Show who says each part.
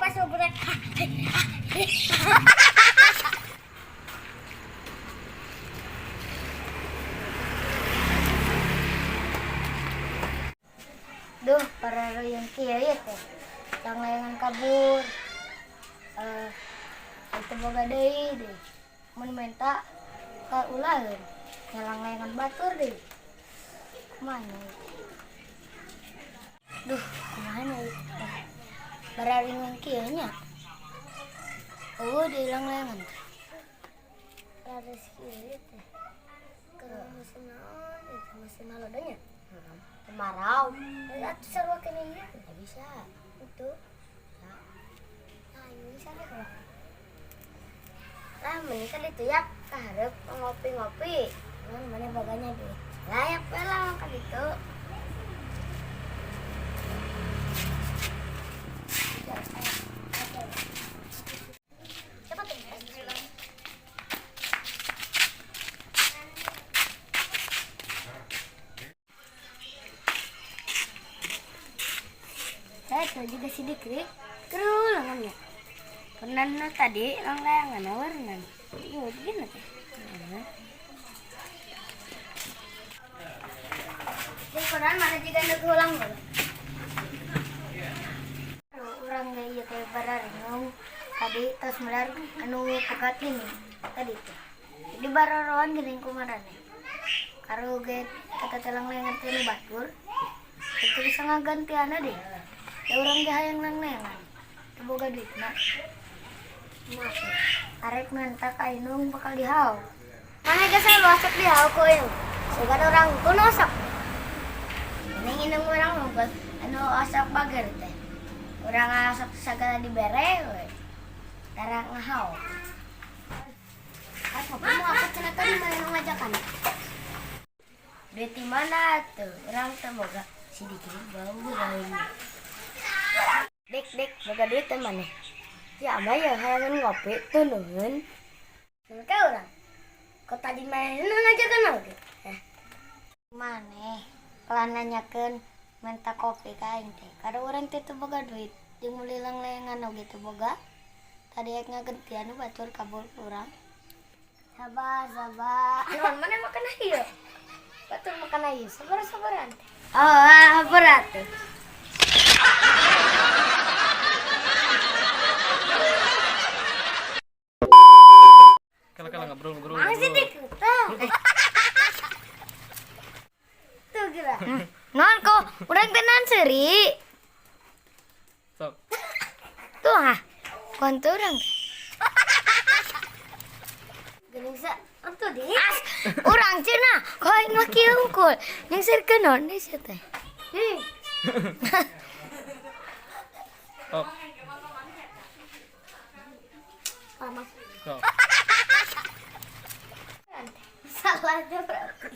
Speaker 1: Pas ngobrol. Duh, para yang kieu ieu teh. Langlayangan kabur. Eh, itu boga deui deh. Mun menta ka ulaheun. Nyalanglayangan batur deui. Kumaha ieu? Duh, kumaha ieu teh? Bararingan kieu nya. Oh, di langlayangan teh. Laris kieu teh. Ke musim naon itu, musim halodanya? Kemarau. Atuh sarua keneh ieu. Nggak bisa. Itu. Nah, ini bisa deh kalau. Lah, mending kan itu ya kaharep ngopi-ngopi. Mana mana boganya duit. Layak we lah kan itu. Siapa tuh? Saya tuh juga sidik rik. Kerulangannya. Pernah tadi langlayangan warna. Iya, gini teh. Jadi koran mana juga nu ulang dulu. Urang ge ieu teh bararingung tadi tos melar anu pegat gini tadi teh. Jadi baroroan geuning kumarane. Karo ge kata teh langlayangan teh nu batur. Itu bisa ngagantianna deh. Da urang ge hayang langlayangan. Teu boga duitna. Maaf. Arek menta ka indung bakal dihau. Mana ge selalu asup dihau ku indung. Sugan urang kuno sok. Ini indung urang ngumpul anu osok bager teh. Urang osok sagala dibere we. Tara ngahau. Pas ngopi mau apa cenah tadi mana nu ngajakan? Duit di mana tuh? Urang teh boga si dikit bau lain. Dek dek boga duit teh maneh? Ya ama ya hayangan ngopi tuh nuhun. Mereka urang. Kok tadi mana nu ngajakan oge? Eh. Maneh pelan nanyakeun minta kopi ka aing teh. Kada urang teh teu boga duit jeung meuli langlayangan oge teu boga. Tadi rek ngagentian batur kabur ku urang. Sabar, sabar. Naon mana makan ieu? Batur makan ieu. Sabar, sabaran. Oh, sabar atuh.
Speaker 2: Kala kala ngobrol ngobrol.
Speaker 1: Mang sih dik. Tuh geura. Non kok urang teh naon seuri?
Speaker 2: Sok.
Speaker 1: Tuh ah. Kontu urang. Geuning sa atuh di. As, urang cenah kok aing mah kieu unggul. Nyengserkeun naon deui sia teh.
Speaker 2: Sok.
Speaker 1: Lama.
Speaker 2: Sok.
Speaker 1: Salah aja berarti.